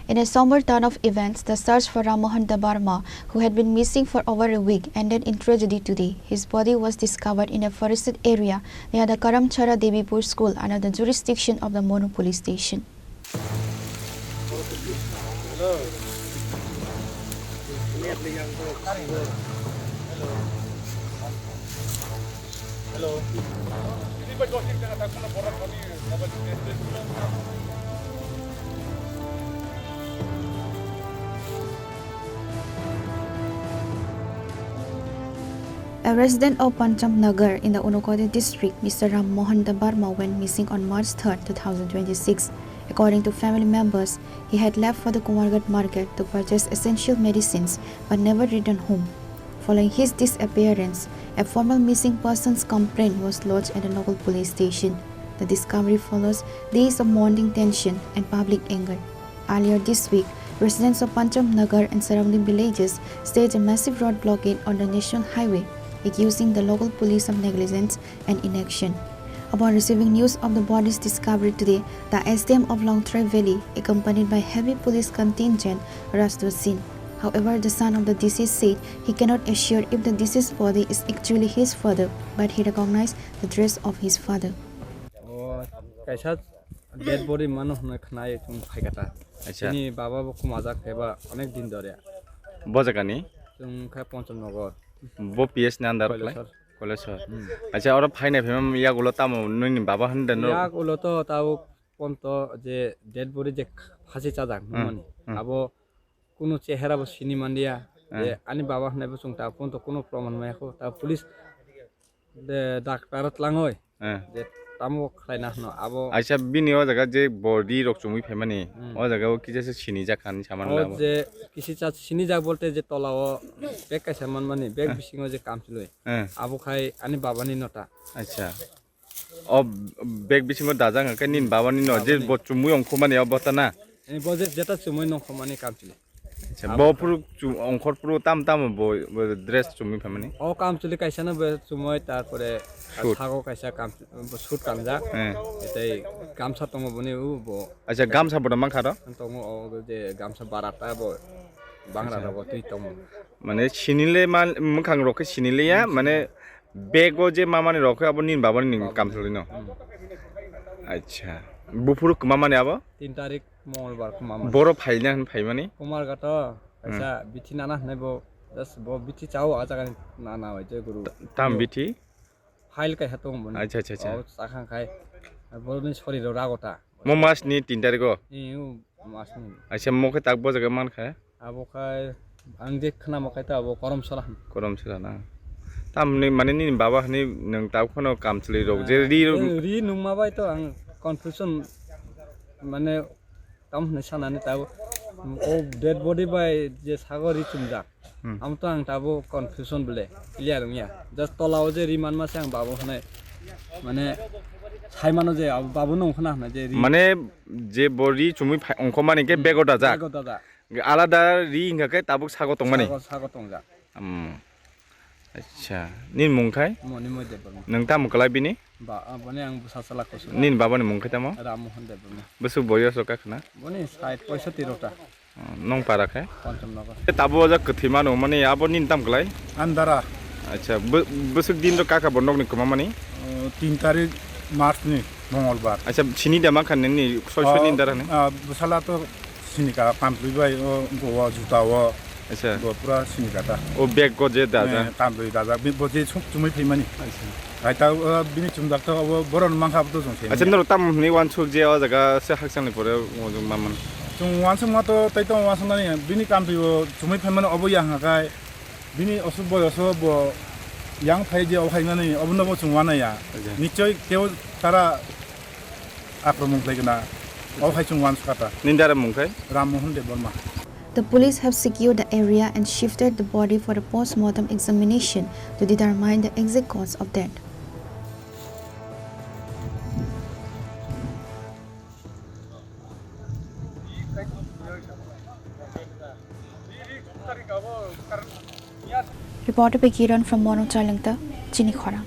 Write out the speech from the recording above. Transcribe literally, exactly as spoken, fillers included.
In a somber turn of events, the search for Ram Mohan Debbarma, who had been missing for over a week, ended in tragedy today. His body was discovered in a forested area near the Karamchara Debipur school under the jurisdiction of the Monu police station. A resident of Pancham Nagar in the Unakoti district, Mister Ram Mohan Debbarma went missing on March third, two thousand twenty-six. According to family members, he had left for the Kumarghat market to purchase essential medicines but never returned home. Following his disappearance, a formal missing persons complaint was lodged at the local police station. The discovery follows days of mounting tension and public anger. Earlier this week, residents of Pancham Nagar and surrounding villages staged a massive road blockade on the national highway, accusing the local police of negligence and inaction. Upon receiving news of the body's discovery today, the S D M of Longtrai Valley, accompanied by heavy police contingent, rushed to the scene. However, the son of the deceased said he cannot assure if the deceased body is actually his father, but he recognized the dress of his father. O kaisa dead body mano hwnwi khwnai chwng phaikha ta. Acha. Chini baba bo khumajak eba onek din dore. Bo jagani? Chwng kha Pancham Nagar. Bo P S ni under khlai? Koileswar. Koileswar. Hmm. Acha, oro phainai phaima yagulo tamo nini baba hwnwi da no? Yagulo to tabuk ponto je dead body je phasi chajak hmm, nukmani. Hmm. Abo kunu chehera bo sini manliya. Hmm. Je ani baba hwnai bo chwng ta ponto kunu proman maya kho. Ta police de doctor tlangoi. Eh. Je tamo khlaina hwno abo. Aisa bini o jaga je body rok chumui phaimani, hmm, o jaga o kisa se sinijak kha hinwi samani o labo. Je kisi cha sinijak bolte je tola o bag kaisa manmani, bag eh, bisingo je kamchwlwi. Eh. Abo khai ani babani nota. Acha. O bag bisingo dajak hwnkhe nini babani no je babani. Bo chumui ongkhormani o bota na? Ani bo je jeta chumui nongkhormani kamchwlwi. Acha, abo bo phuru chu-, ongkhor phuru tam tam bo, bo dress chumui phaimani? O kamchwlwi kaisa no bo chumui, tarpore suit. Sago kaisa kam, bo suit kanjak. Eh. Tei gamsa tongo boni u bo. Acha, gamsa bo mankha ro? Tongo o je gamsa barata bo bangra rogo twi tongo. Mane sinile ma, mwkhang rok khe sinile ya, hmm, mane bag o je mamani rok khe abo nini babani ni kamchwlwi no? Hmm. Acha. Buphuru kwmamani abo? Tin tarik. Mongolbar khuma mani. Boro phaina hwn phaimani? Kumarghat o kaisa hmm, bithi nana hwnwi bo, just bo bithi chao a jagani nana bai je guru. Tam bithi? File kaisa tongo boni. Acha, acha, acha. O chakhang khai. Boroni soriro rago ta. Mo mas ni tin tarik o? Ee, o mas ni. Acha, mo khe tak bo jaga man kha? Abo khai ang je khna mo khai ta abo Korom Sala hwn. Korom Sala na. Tamni mane nini baba hwnwi nwng tab khano kamchwlwi rok je ri ri nungma bai to ang confusion mane Tam hwnwi sanani tabuk o dead body bai je sago ri chumjak. Hmm. Amo to ang tabuk confusion bole clear wngya. Just tola o je ri manma se ang babu hwnwi mane sai mano je abo babu no wngkhana hwnwi je ri. Mane je bo ri chumui phai-, ongkhormani khe hmm, bego dajak. Bego dajak. Alada ri wngkha khe tabuk sago tongmani. Sago, sago tongjak. Hmm. Acha, nini mung khai? Monimoy Debbarma. Nwng tamo kwlai bini? Ba, aboni ang bwsa chwla kusu. Nini babani mung khai tamo? Ram Mohan Debbarma. Bwswk boyos rok kha khna? Boni sait poisoti rok ta. Oh, nong para khai? Pancham Nagar. E tabo o jak kwthwi mano mani abo nini tam kwlai? Andara. Acha, bw-, bwswk din rok kha kha bo nokni kwma mani? Oh, tin tarik March ni Mongolbar. Acha, sini da ma khan nini soi soi oh, ni dara ni? Ah, bwsala to Sinika, kamtwi bai o, o juta o. Acha. Bo pura sinika ta. O bag o je daja. Eh, kamtwi daja. Bi-, bo je suk chumui phaimani. Acha. Hai ta, o, bini chumjak to, o, boron mankha bo to chwng se. Acha, norok tam hwnwi uansuk je o jaga se hakchangni pore o jwng manmani. Chwng uansuk ma to, tei to uansuk nani, bini kamtwi o chumui phaimani obo yang hakai. Bini osuk boyoso bo yang phai je o phaimani, obo no bo chwng uanaya. Acha. Nichoi keo tara akromon khlai gana. O hai chwng uansukha ta. Nini dara mung khai? Ram Mohan Debbarma. The police have secured the area and shifted the body for a post-mortem examination to determine the exact cause of death. Reporter by Kiran from Mono Chalengta, Chini Khorang.